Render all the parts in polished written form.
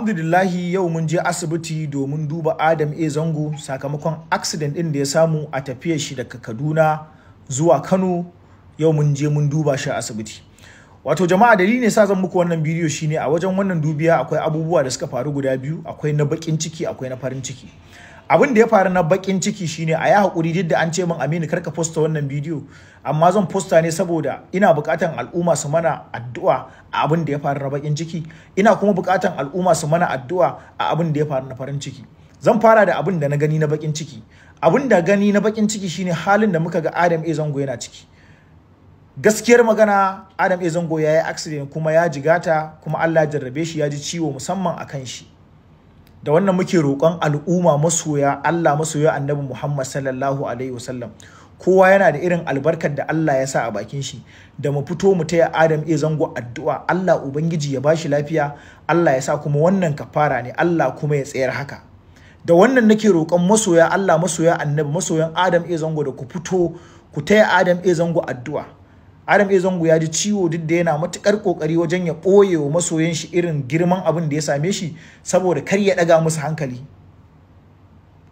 Alhamdulillahi, yau mun je asibiti domin duba Adam A Zango sakamakon accident ɗin da ya samu a tafiyar shi daga Kaduna zuwa Kano. Yau mun je mun duba shi a asibiti. Wato jama'a, dalilin sa zan muku wannan bidiyo shine a wajen wannan dubiya akwai abubuwa da suka faru guda biyu: akwai na bakin ciki, akwai na farin ciki. Abin da ya faru na bakin ciki shine, a yi hakuri, duk da an ce min, "Aminu, karka posta wannan bidiyo," amma zan posta ne saboda ina bukatan al'umma su mana addu'a a abin da ya faru na bakin ciki, ina kuma bukatan al'umma su mana addu'a a abin da ya faru na farin ciki. Zan fara da abin da na gani na bakin ciki. Abin da gani na bakin ciki shine halin da muka ga Adam A Zango yana ciki. Gaskiyar magana, Adam A Zango ya yi accident kuma ya jigata, kuma Allah ya jarrabe shi ya ji ciwo musamman a kan shi. Da wannan muke roƙon al'umma, masoya Allah, masoya Annabi Muhammad sallallahu alaihi wasallam, kowa yana da irin albarkar da Allah ya sa a bakin shi, da mu fito mu taya Adam A Zango addu'a, Allah Ubangiji ya bashi lafiya, Allah ya sa kuma wannan kafara ne, Allah kuma ya tsayar haka. Da wannan nake roƙon masoya Allah, masoya Annabi, masoyan Adam A Zango, da ku fito ku taya Adam A Zango addu'a. Adam A Zango ya ji ciwo, duk da yana matukar kokari wajen ya ɓoye wa masoyan shi irin girman abin da ya same shi saboda kar ya ɗaga musu hankali.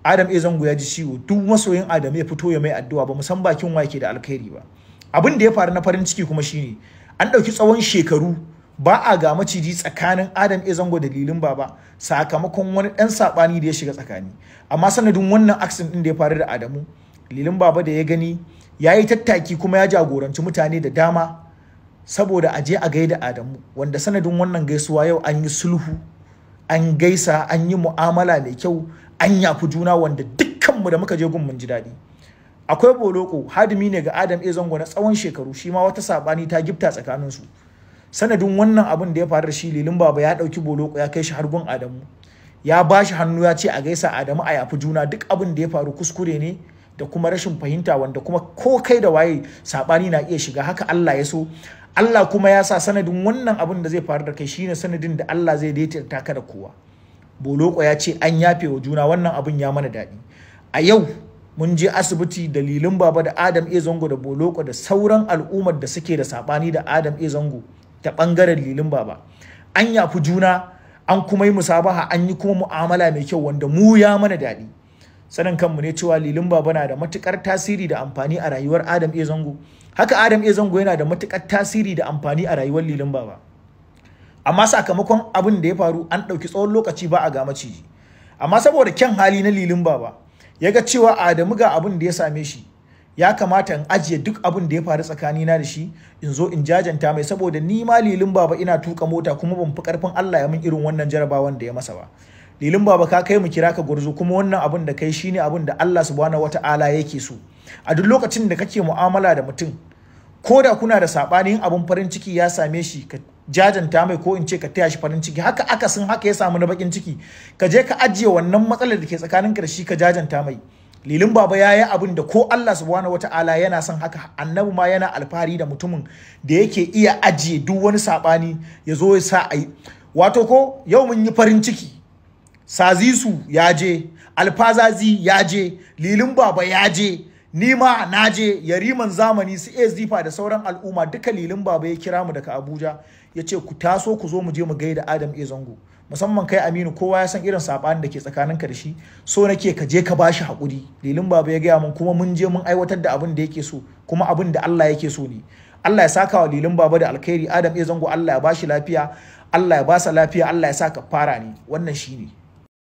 Adam A Zango ya ji ciwo. Duk masoyin Adam ya fito ya mai addu'a, ba san bakin wa ke da alkhairi ba. Abin da ya faru na farin ciki kuma shine an ɗauki tsawon shekaru ba a ga maciji tsakanin Adam A Zango da Lilin Baba sakamakon wani ɗan saɓani da ya shiga tsakani. Amma sanadin wannan accident ɗin da ya faru da Adamu, Lilin Baba da ya gani ya yi tattaki kuma ya jagoranci mutane da dama saboda a je a gaida Adamu, wanda sanadin wannan gaisuwa yau an yi sulhu, an gaisa, an yi mu'amala mai kyau, an yafi juna, wanda dukkanmu da muka je gun mun ji daɗi. Akwai Boloko, hadimi ne ga Adam A Zango na tsawon shekaru, shi ma wata sabani ta gifta tsakaninsu. Sanadin wannan abin da ya faru da shi, Lilin Baba ya ɗauki Boloko ya kai shi har gun Adamu, ya ba shi hannu, ya ce a gaisa Adamu, a yafi juna, duk abin da ya faru kuskure ne da kuma rashin fahimta, wanda kuma ko kai da waye sabani na iya shiga, haka Allah ya so. Allah kuma ya sa sanadin wannan abin da zai faru da kai shine sanadin da Allah zai daidaita ka da kowa. Boloko ya ce an yafe wa juna. Wannan abin ya mana daɗi. A yau mun je asibiti, Lilin Baba da Adam A Zango da Boloko da sauran al'ummar da suke da sabani da Adam A Zango ta bangaren Lilin Baba, an yafi juna, an kuma yi musabaha, an yi kuma mu'amala mai kyau, wanda mu ya mana daɗi. Sanin kanmu ne cewa Lilin Baba na da matukar tasiri da amfani a rayuwar Adam A Zango, haka Adam A Zango yana da matukar tasiri da amfani a rayuwar Lilin Baba. Amma sakamakon abin da ya faru, an ɗauki tsawon lokaci ba a ga maciji. Amma saboda kyan hali na Lilin Baba, ya ga cewa Adamu ga abin da ya same shi, ya kamata in ajiye duk abin da ya faru tsakanina da shi in zo in jajanta mai, saboda ni ma Lilin Baba ina tuka mota kuma ban fi karfin Allah ya min irin wannan jarabawan da ya masa ba. Lilin Baba, ka kai mu kira ka gwarzo, kuma wannan abin da kai shine abin da Allah subhanahu wata'ala yake so. A duk lokacin da kake mu'amala da mutum, ko da kuna da sabanin, abin farin ciki ya same shi, ka jajanta mai, ko in ce ka taya shi farin ciki. Haka akasin haka ya samu na bakin ciki, ka je ka ajiye wannan matsalar da ke tsakaninka da shi, ka jajanta mai. Lilin Baba ya yi abin da ko Allah subhanahu wata'ala yana son haka, Annabi ma yana alfahari da mutumin da yake iya ajiye duk wani sabani ya zo ya sa a yi. Wato ko yau mun yi farin ciki, Sazisu ya je, Alfazazi ya je, Lilin Baba ya je, ni ma na je, Yariman Zamani, su Zifa da sauran al'umma duka. Lilin Baba ya kira mu daga Abuja, ya ce ku taso ku zo mu je mu gaida Adam A Zango, musamman kai Aminu, kowa ya san irin sabanin da ke tsakaninka da shi, so nake ka je ka bashi haƙuri. Lilin Baba ya gaya mun, kuma mun je mun aiwatar da abin da yake so, kuma abin da Allah yake so ne. Allah ya saka wa Lilin Baba da alkhairi. Adam A Zango, Allah ya bashi lafiya, Allah ya basa lafiya, Allah ya sa kafara ne. Wannan shine.